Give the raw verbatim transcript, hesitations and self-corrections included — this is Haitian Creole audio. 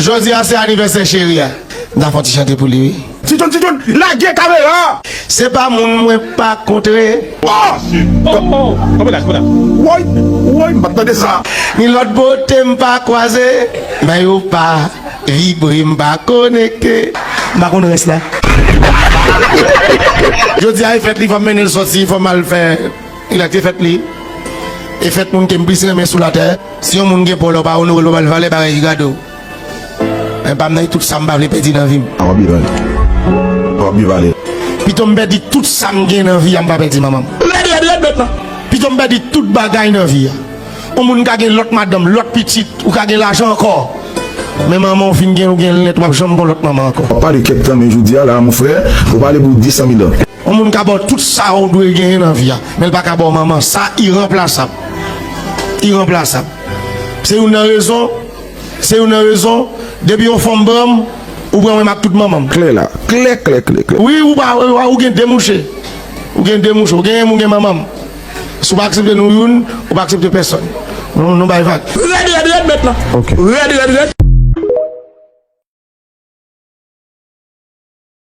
Jodi a se anivèsè cheri a. M ta fè yon ti chante pou li, wi. Ti John, Ti John, lage kamera! Se pa moun mwen pa kontre. Oh! Oh! Oh! Kòman la, kòman la? Woy! Woy! M pa t tande sa! Ni lòt bote m pa kwaze. Men yo pa vibre, m pa konekte. M pa konn rès la. Jodi a e fèt li, fò m mennen l sòti, fò m al fè. Li la te fèt li. E fèt moun ke m plis renmen sou latè. Si yon moun gen pa w la, w pa onore l, w pa ba l valè, bagay ki gade w. Men pa m nan tout sa m pa vle pèdi nan vi m. A w ap byen pale. W ap byen pale. Pito m pèdi tout sa m gen nan vi a, m pa pèdi manman m. Rèd, rèd, rèd, mèt la. Pito m pèdi tout bagay nan vi a. Yon moun ka gen lòt madanm, lòt pitit, ou ka gen lajan ankò. Men manman w fin gen, ou gen nèt, w ap janm gon lòt manman ankò. W ap pale kèk tan, men jodi a la, mon frè, ou pale pou dis san mil an. Yon moun ka ba w tout sa ou dwe genyen nan vi a, men l pa ka ba w manman. Sa iranplasab. Iranplasab. Se youn nan rezon, se youn nan rezon, depi yon fanm pran m, ou pran mwen ak tout manman m. Klè la. Klè, klè, klè, klè. Wi, ou pa, ou, ou gen de mouche. Ou gen de mouche. Ou gen, ou gen manman m. Si w pa aksepte nou youn, ou pa aksepte pèsòn. Nou, nou bay vag. Rèd, rèd, rèd, mèt la. Ok. Rèd, rèd, rèd.